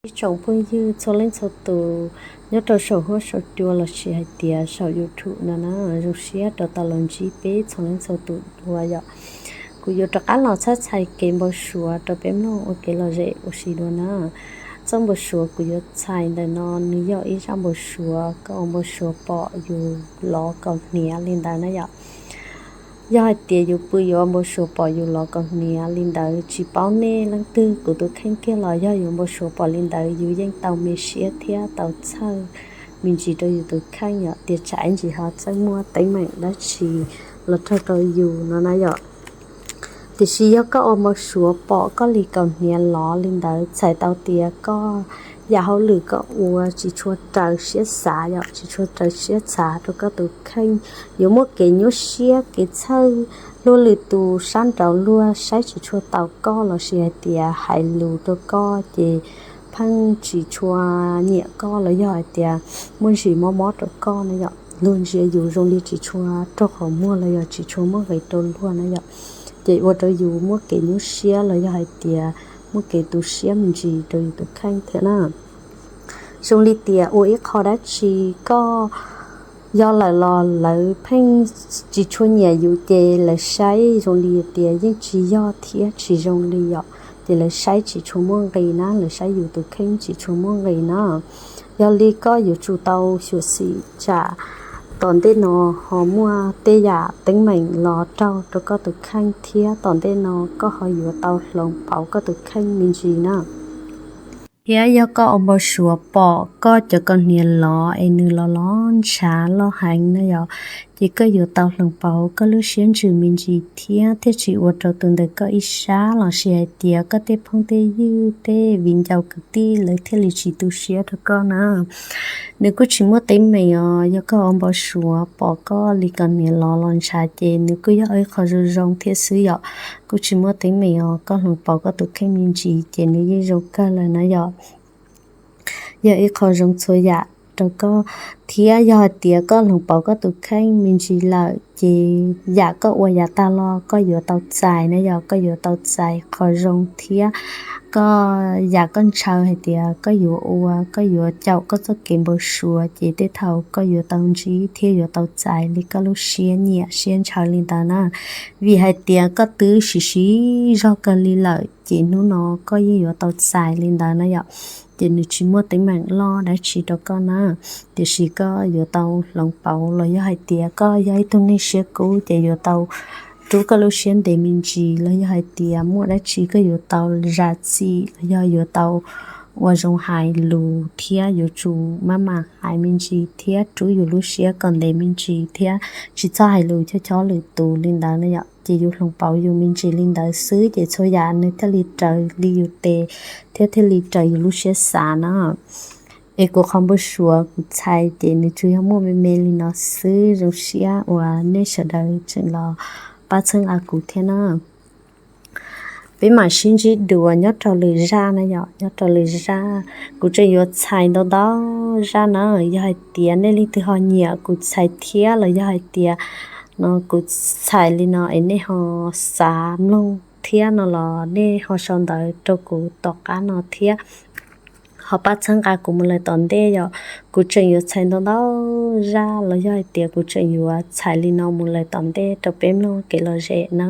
Ib tsoom phooj ywg txhua leej txhua tus nyob rau saum huab saum cua los sis hais tias saum YouTube no na, zoo siab rau tau los ntsib peb txhua leej txhua tus dua yom. Kuv yuav rov qab los txhab txhais kev npau suav rau peb mloog ua kev lom zem ua si dua na. Txoj npau suav kuv yuav txhais ntawm no nws yog ib zaj npau suav koj ua npau suav pom yus lov kaus hniav li ntawd na yom. Yog hais tias yus pw yuav npau suav pom yus lov kaus hniav li ntawd, tsis paub nej leej twg, kuv tus kheej kiag los yog yuav npau suav pom li ntawd, yus yeej tau me siab thiab tau txhawj me ntsis rau yus tus kheej yom, tias tsam ib ntsis ho txawj muaj teeb meem dab tsi los raug rau yus no na yom. Tiam sis yog koj ua npau suav pom koj li kaus hniav lov li ntawd, txhais tau tias koj yam hauj lwm koj ua tsis tshua raws siab xav yom, tsis tshua raws siab xav rau koj tus kheej, yuav muaj kev nyuaj siab kev txhawj, luag lwm tus sab nraud luag saib tsis tshua tau koj los sis hais tias hais lus rau koj ces pheej tsis tshua nyiam koj los yog hais tias muaj ntsis mob mob rau koj na yom, luag ntsia yus zoo li tsis tshua raug qhov muag los yog tsis tshua muaj nqis rau luag na yom, ces ua rau yus muaj kev nyuaj siab los yog hais tias muaj kev tu siab me ntsis rau yus tus kheej thiab na. Zoo li tias ua ib qho dab tsi koj yog lawm los lawv pheej tsis tshua nyiam yus ces lawv saib zoo li tias yeej tsis yog thiab tsis zoo li yom, ces lawv saib tsis tshua muaj nqis na, lawv saib yus tus kheej tsis tshua muaj nqis na. Yog li koj yuav tsum tau xyuam xim tsam tom ntej no ho muaj tej yam teeb meem los raug rau koj tus kheej thiab tom ntej no koj ho yuav tau hloov pauv koj tus kheej me ntsis na. Thiab yog koj ua npau suav pom koj cov kaus hniav lov es nws los lov ntshav loj heev na yom, ces koj yuav tau hloov pauv koj lub siab ntsws me ntsis thiab thiaj tsis ua rau tus ntawm koj ib sab los sis hais tias koj tej phooj tej ywg tej viv ncaus kwv tij lawv thiaj li tsis tu siab rau koj na. Nws kuj tsis muaj teeb meem os, yog koj ua npau suav pom koj li kaus hniav lov los ntshav ces nws kuj yog ib qho zoo zoo thiab xwb yom. Kuj tsis muaj teeb meem os, koj hloov pauv koj tus kheej me ntsis ces nws yeej zoo kawg lawm na yom. Yog ib qho zoo txhua yam rau koj, thiab yog hais tias koj hloov pauv koj tus kheej me ntsis lawm ces yam koj ua yav tag los koj yuav tau txais na yom, koj yuav tau txais qhov zoo thiab koj yam koj ntshaw hais tias koj yuav ua, koj yuav caum koj txoj kev npau suav ces tej thaum koj yuav tau ntsib thiab yuav tau txais li koj lub siab nyiam siab ntshaw li ntawd na. Vim hais tias koj twb siv siv zog kawg li lawm ces hnub no koj yeej yuav tau txais li ntawd na yom. Ces nws tsis muaj teeb meem loj dab tsi rau koj na, tiam sis koj yuav tau hloov pauv los yog hais tias koj yog ib tug neeg siab kub ces yuav tau rub koj lub siab ntev me ntsis los yog hais tias muaj dab tsi koj yuav tau zam txim los yog yuav tau ua zoo hais lus thiab yuav tsum maj mam hais me ntsis thiab rub yus lub siab kom ntev me ntsis thiab tsis txhob hais lus chob chob lwm tus li ntawd na yom. Ces yus hloov pauv yus me ntsis li ntawd xwb ces txhua yam nws thiaj li raws li yus tes thiab thiaj li raws yus lub siab xav na. Es kuv qhov npau suav kuv txhais ces nws tsuas yog muaj me me li no xwb, zoo siab uas nej sawv daws tseem los pab txhawb nqa kuv thiab na. Peb mam sib ntsib dua nyob rau lwm zaj na yom, nyob rau lwm zaj. Kuv tseem yuav txhais ntau ntau zaj na, yog hais tias nej leej twg ho nyiam kuv txhais thiab los yog hais tias no kuv txhais li no es nej ho xav mloog thiab no los nej ho sau ntawv rau kuv tom qab no thiab ho pab txhawb nqa kuv mus lawm tom ntej yom. Kuv tseem yuav txhais ntau ntau zaj los yog hais tias kuv tseem yuav txhais li no mus lawm tom ntej rau peb mloog kev lom zem na.